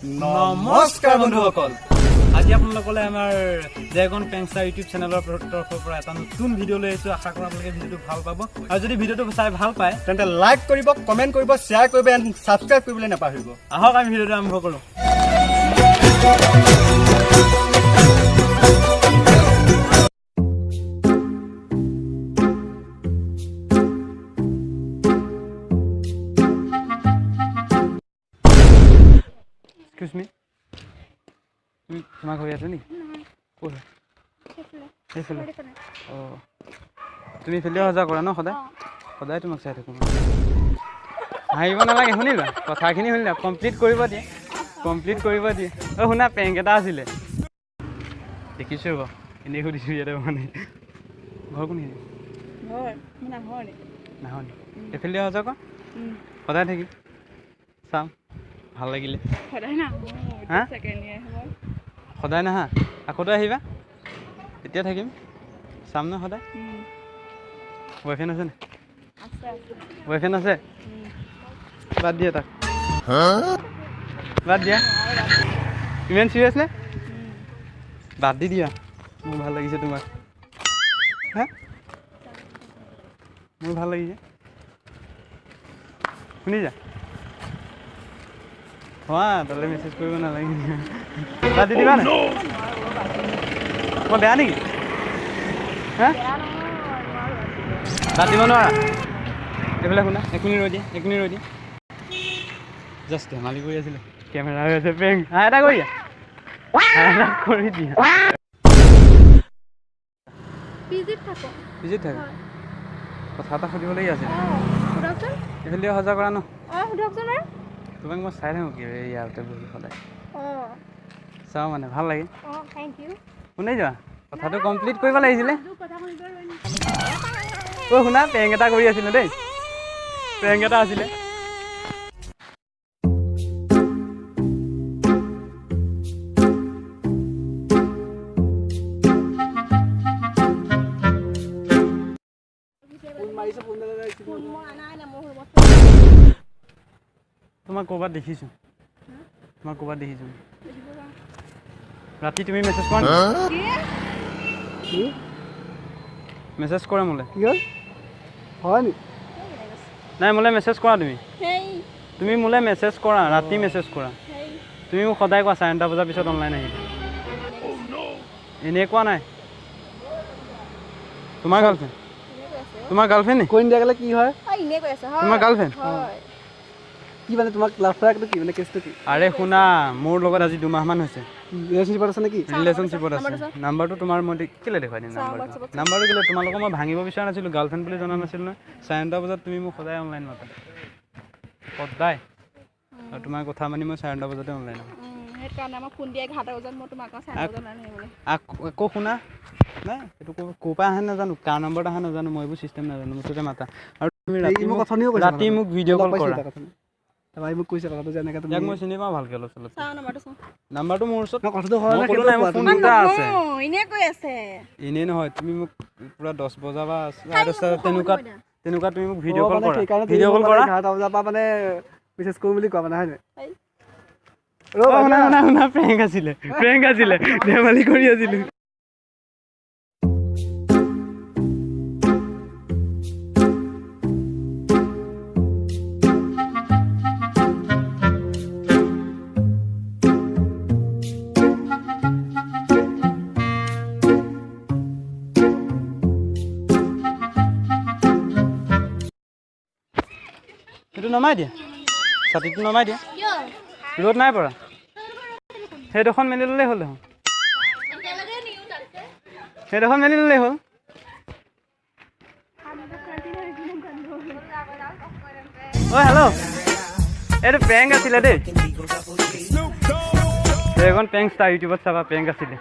নমস্কাৰ বন্ধুসকল, আজি আপোনালোকলৈ আমাৰ ড্ৰেগন পেংচাৰ ইউটিউব চেনেলৰ তৰফৰ পৰা এটা নতুন ভিডিঅ' লৈ আহিছোঁ। আশা কৰোঁ আপোনালোকে ভিডিঅ'টো ভাল পাব আৰু যদি ভিডিঅ'টো চাই ভাল পায়, তেন্তে লাইক কৰিব, কমেণ্ট কৰিব, শ্বেয়াৰ কৰিব এণ্ড ছাবস্ক্ৰাইব কৰিবলৈ নাপাহৰিব। আহক, আমি ভিডিঅ'টো আৰম্ভ কৰোঁ। এক্সকিউজ মি, তুমি তোমাৰ ঘৰ ইয়াতে নেকি? ক'ত হয়? সেইফালে। অঁ, তুমি এইফালে অহা যোৱা কৰা ন সদায়? সদায় তোমাক চাই থাকোঁ মই। হাঁহিব নালাগে, শুনিলা কথাখিনি? শুনিলা? কমপ্লিট কৰিব দিয়ে, কমপ্লিট কৰিব দিয়ে। অ' শুনা, পেংক এটা আছিলে, দেখিছোঁ বাৰু, এনেই সুধিছোঁ। ইয়াতে মানে ঘৰ কোনখিনি? নাহৰ নি? এইফালে অহা যোৱা কৰা সদায়? থাকিম, চাম, ভাল লাগিলে। সদায় নাহোঁ। হা? ছেকেণ্ড ইয়েৰ হ'ব। সদায় নাহা? আকৌতো আহিবা, তেতিয়া থাকিম, চাম ন সদায়। বয়ফ্ৰেণ্ড আছে নে? আছে, আছে। বয়ফ্ৰেণ্ড আছে? বাদ দিয়া তাক, বাদ দিয়া। ইমান চিৰিয়াছ নে? বাদ দি দিয়া। মোৰ ভাল লাগিছে তোমাক। হা, মোৰ ভাল লাগিছে, শুনিছা? হোৱা, তালৈ মেছেজ কৰিব নালাগে। বাদ দি দিবা নাই? মই বেয়া নেকি? হা, বাদ দিব নোৱাৰা? এইফালে শুনা, এক মিনিট ৰৈ দিয়া, এক মিনিট ৰৈ দিয়া। জাষ্ট ধেমালি কৰি আছিলোঁ, কেমেৰা হৈ আছে, পেং। হা, এটা কৰি দিয়া, হা, এটা কৰি দিয়া। পিজিত থাকোঁ। পিজিত থাকে? কথা এটা সুধিবলগীয়া আছিল। অঁ, সোধকচোন। এইফালে অহা যোৱা কৰা ন? অঁ, সোধকচোন বাৰু। তোমাক মই চাই থাকোঁ কি ইয়াতে বহি সদায়। চাওঁ, মানে ভাল লাগে। অঁ, thank U. শুনি যোৱা, কথাটো কমপ্লিট কৰিব লাগিছিলে। কথা শুনিব। অ' শুনা, পেং এটা কৰি আছিলে দেই, পেং এটা আছিলে। ফোন মই আনাই নাই, মোৰ ৰুমত। তোমাক ক'ৰবাত দেখিছোঁ, তোমাক ক'ৰবাত দেখিছোঁ। ৰাতি তুমি মেছেজ কৰা নেকি? কি? মেছেজ কৰা মোলৈ। কি হ'ল? হয় নি? নাই, মোলৈ মেছেজ কৰা তুমি। সেই। তুমি মোলৈ মেছেজ কৰা, ৰাতি মেছেজ কৰা। সেই। তুমি মোক সদায় কোৱা, 9:30 বজাৰ পিছত অনলাইন আহিবা। এনেই কোৱা নাই। তোমাৰ গাৰ্লফ্ৰেণ্ড? তোমাৰ গাৰ্লফ্ৰেণ্ড নি? কৈ নিদিয়া গ'লে কি হয়? অঁ, এনেই কৈ আছে হয়। তোমাৰ গাৰ্লফ্ৰেণ্ড? হয়। কি মানে তোমাক লাফৰাটো কি মানে, কেছটো কি? আৰে শুনা, মোৰ লগত আজি 2 মাহমান হৈছে। ৰিলেশ্যনশ্বিপত আছে নেকি? ৰিলেশ্যনশ্বিপত আছে। নাম্বাৰটো চোৱা। নাম্বাৰটো তোমাৰ মই কেলৈ দেখুৱাই দিম? চাওঁ, নাম্বাৰটো হোৱাটছএপত চাওঁ। নাম্বাৰটো কেলৈ তোমালোকক মই ভাঙিব বিচৰা নাছিলোঁ, গাৰ্লফ্ৰেণ্ড বুলি জনা নাছিলোঁ নহয়। 9:30 বজাত তুমি মোক সদায় অনলাইন মাতা সদায়, আৰু তোমাৰ কথা মানি মই 9:30 বজাতে অনলাইন আহোঁ। সেইকাৰণে আমাক ফোন দিয়ে 11 বজাত, মই তোমাক 9:30 বজাত আহিবলৈ। আকৌ শুনা নাই, সেইটো ক'ৰ পৰা আহে নাজানো, কাৰ নম্বৰত আহে নাজানো, মই এইবোৰ চিষ্টেম নাজানো। মুঠতে মাতা আৰু তুমি ৰাতি মোক মোক অথনিও কৈছে ৰাতি কথাটো। মোক ভিডিঅ' লগ কল পাইছিলোঁ কৰা। তাক অথনি। তাৰপৰা সি মোক কৈছে কথাটো যে এনেকৈ তুমি ইয়াক মই চিনি পাওঁ ভালকৈ অলপ চলপ। চাওঁ, নাম্বাৰটো চাওঁ। নাম্বাৰটো মোৰ ওচৰত। ন, কথাটো হয় মই নে ক'লো সেইটো নাই, মোৰ কোৱা ফোন তুমি। দুটা আছে। নহয়, এনেই কৈ আছে। এনেই নহয়, তুমি মোক পূৰা 10 বজা বা 10:30 তেনেকুৱাত তেনেকুৱা তুমি মোক ভিডিঅ' অ, কল মানে কৰা, সেইকাৰণে তুমি ভিডিঅ' মোক কল মানে কৰা। 11 বজাৰ পৰা মানে মেছেজ কৰোঁ বুলি কোৱা মানে, হয় নাই? এই। ৰ'বা, অ, শুনা, শুনা, শুনা, প্ৰেংক আছিলে, প্ৰেংক আছিলে, ধেমালি কৰি আছিলোঁ। সেইটো নমাই দিয়া, ছাতিটো নমাই দিয়া। কিয়? ৰ'দ নাই পৰা, সেইডোখৰ মেলি ল'লেই হ'ল দেখোন। একেলগে নিওঁ তাতকে। সেইডোখৰ মেলি ল'লেই হ'ল। অ' হেল্ল', এইটো প্ৰেংক আছিলে দেই। ড্ৰেগন প্ৰেংক ষ্টাৰ ইউটিউবত চাবা, প্ৰেংক আছিলে।